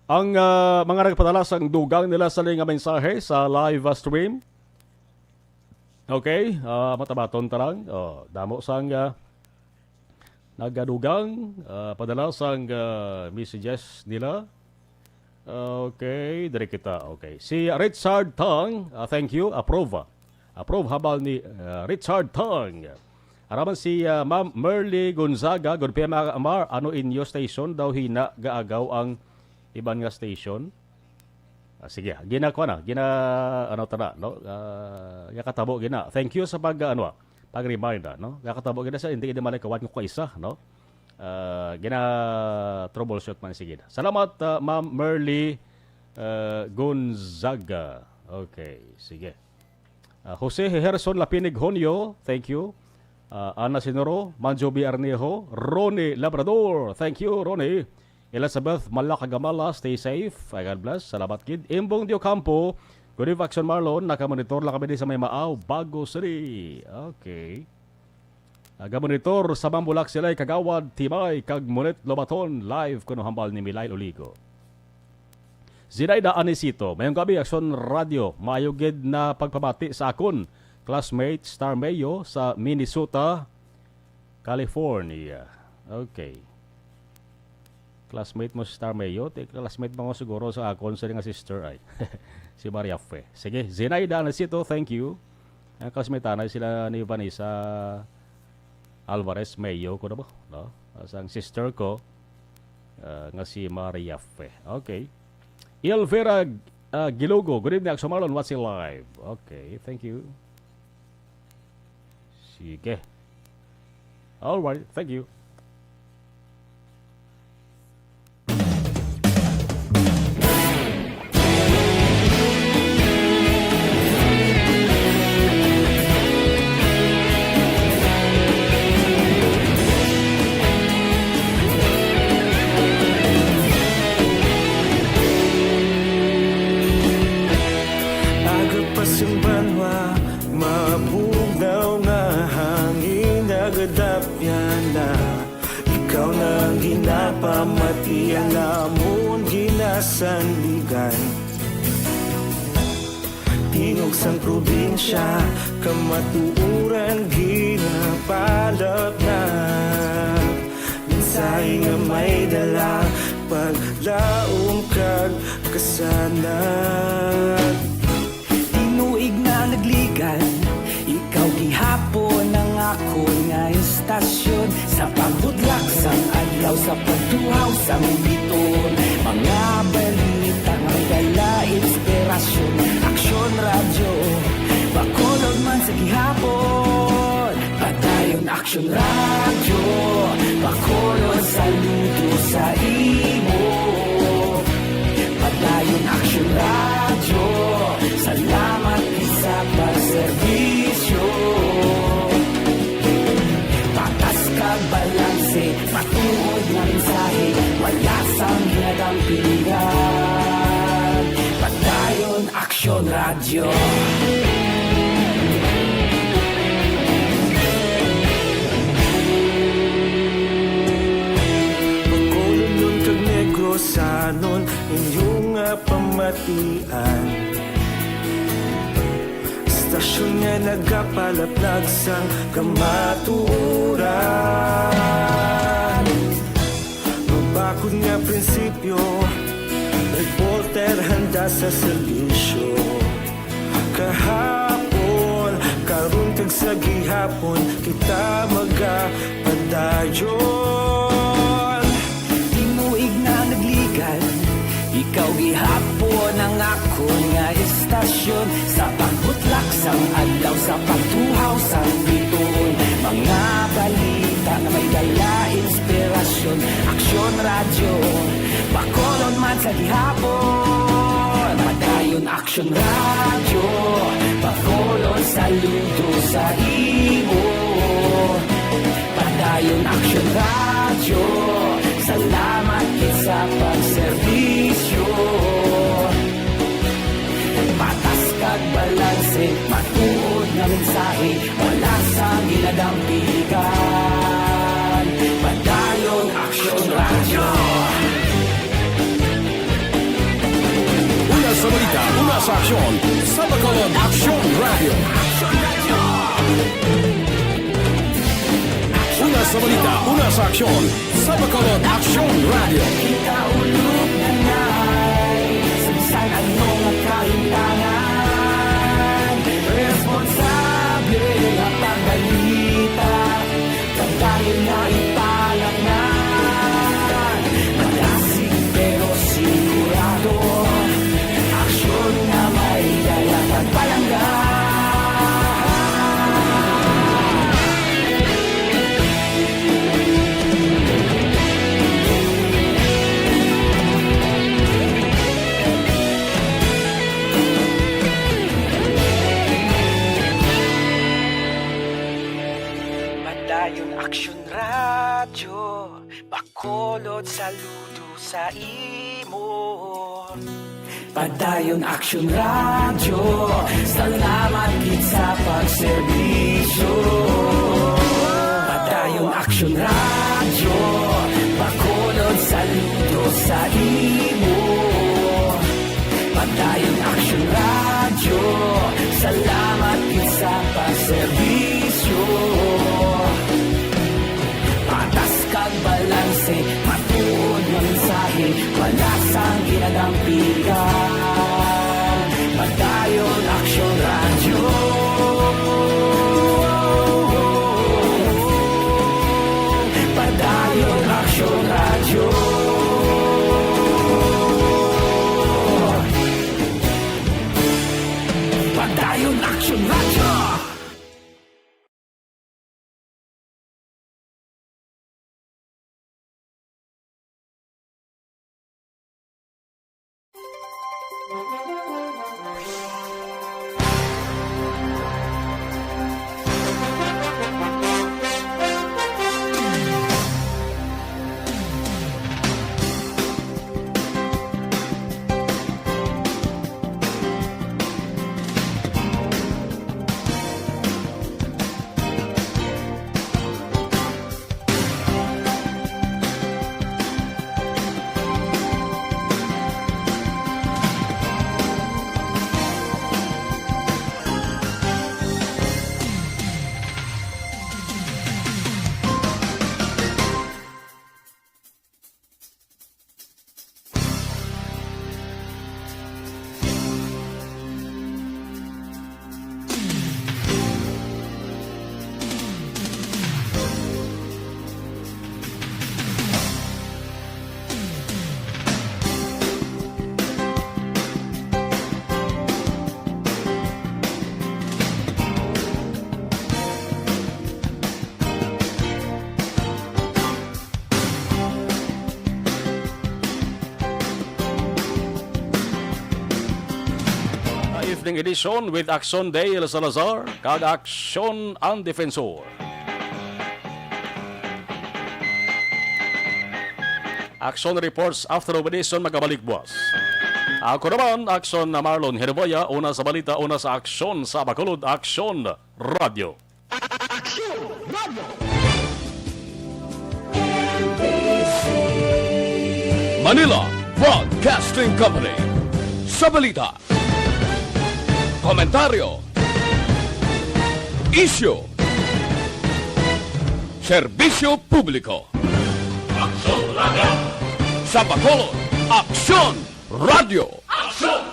Ang, ah, mga nagpadala sang dugang nila sa nga mensahe sa live, ah, stream. Okay, ah, matabaton ta lang. Oh, damo sang, ah, nagadugang, ah, padala sang, ah, messages nila. Okay, diri kita. Okay. Si Richard Tang, ah, thank you. Approve. Approve habal ni, ah, Richard Tang. Araman si, ah, Ma'am Merly Gonzaga, good P M, ah, Mar, ano inyo station daw hina gaagaw ang iban nga station? Ah, sige, gina-, kuha na, gina-, ano ta na, no? Ah, yakatabo gina. Thank you sa pag, ah, ano, ah, pag-remind, ah, no? Yakatabo gina sa hindi, hindi malay kawat ko kaisa, no? Ah, gina-troubleshoot man, sige. Salamat, ah, Ma'am Merly, ah, Gonzaga. Okay, sige. Ah, Jose Herson Lapinig Honyo, thank you. Ah, Ana Sinoro, Manjo B. Arnejo, Ronnie Labrador, thank you, Ronnie. Elizabeth Malakagamala, stay safe. Ay, God bless. Salamat gid. Imbong Diocampo, good eve, Action Marlon. Nakamonitor lang kami di sa may Maaw, Bago City. Okay. Nagamonitor sa Mambulak sila, Kagawad Timay kag Munit Lobaton, live kuno hambal ni Milay Oligo. Zinaida Anisito, mayong gabi, Action Radio. Maayo gid na pagpamati sa akon classmate Star Mayo sa Minnesota, California. Okay. Classmate mo si Star Mayo, ti classmate mo siguro sa akon sa nga sister ay. Si Maria Fe. Sige, Zinaida Anisito, thank you. Ang classmate anay sila ni Vanessa Alvarez Mayo ko na ba, no? As ang sister ko, ah, nga si Maria Fe. Okay. Elvira, ah, Gilogo, good evening, Action Marlon, watching live. Okay, thank you. Sige. All right, thank you. Aga pa sing banwa, mabugnaw nga hangin, nagadapyan na. Ikaw na ang ginapamati, ang amon ginasandigan. Tingog sang probinsya, kamatuoran ginapalapnap. Mensahe nga may dala, paglaom kag kasanag. Tinuig na nagligan, ikaw gihapon ang akon nga istasyon. Sa pagbudlak sang adlaw, sa pagtuhaw sang biton, mga balita nga may dala inspirasyon. Aksyon Radyo, Bacolod man sa gihapon. Padayon Aksyon Radyo, Bacolod, saludo sa imo. Padayon Aksyon Radyo, salamat gid sa pagserbisyo. Patas kag balanse, matuod nga mensahe, wala sang ginadampingan. Padayon Aksyon Radyo. Bacolodnon kag Negrosanon, inyo nga pamatian. Istasyon nga nagapalaplag sang kamatuoran. Mabakod nga prinsipyo, reporter handa sa serbisyo. Kahapon, karon kag sa gihapon, kita magapadayon. Tinuig na nagligan, ikaw gihapon ang akon nga istasyon. Sa pagbutlak sang adlaw, sa pagtuhaw sang bituon, mga balita nga may dala inspirasyon. Aksyon Radyo, Bacolod man sa gihapon. Padayon Aksyon Radyo, Bacolod, saludo sa imo. Padayon Aksyon Radyo, salamat gid sa pagserbisyo. Patas Padayon Aksyon Radyo. Una sa balita, una sa aksyon, sa Bacolod Aksyon Radyo. Una sa balita, una sa aksyon, sa Bacolod Aksyon Radyo. Kita ulog na ngay, sa bisan ano nga kahintangan, responsable nga pagbalita. Padayon nga ipalaknag, madasig pero sigurado, aksyon nga may dala kag palangga. Padayon Aksyon Radyo, Bacolod, saludo sa imo. Padayon Aksyon Radyo, salamat gid sa pagserbisyo. Padayon Aksyon Radyo, Bacolod, saludo sa imo. Padayon Aksyon Radyo, salamat gid sa pagserbisyo. Patas kag balanse, matuod nga mensahe, wala sang ginadampigan. Padayon Aksyon Radyo. Padayon Aksyon Radyo. Padayon Aksyon Radyo. Evening edition with Aksyon Dale Salazar kag Aksyon ang Defensor. Aksyon Reports after of edition magabalik buwas. Ako naman, Aksyon na Marlon Herboya, una sa balita, una sa aksyon sa Bacolod, Aksyon Radyo. Aksyon Radyo. Manila Broadcasting Company. Sa balita, komentaryo, isyu, serbisyo publiko. Aksyon Radyo. Sa Bacolod, Aksyon Radyo. Aksyon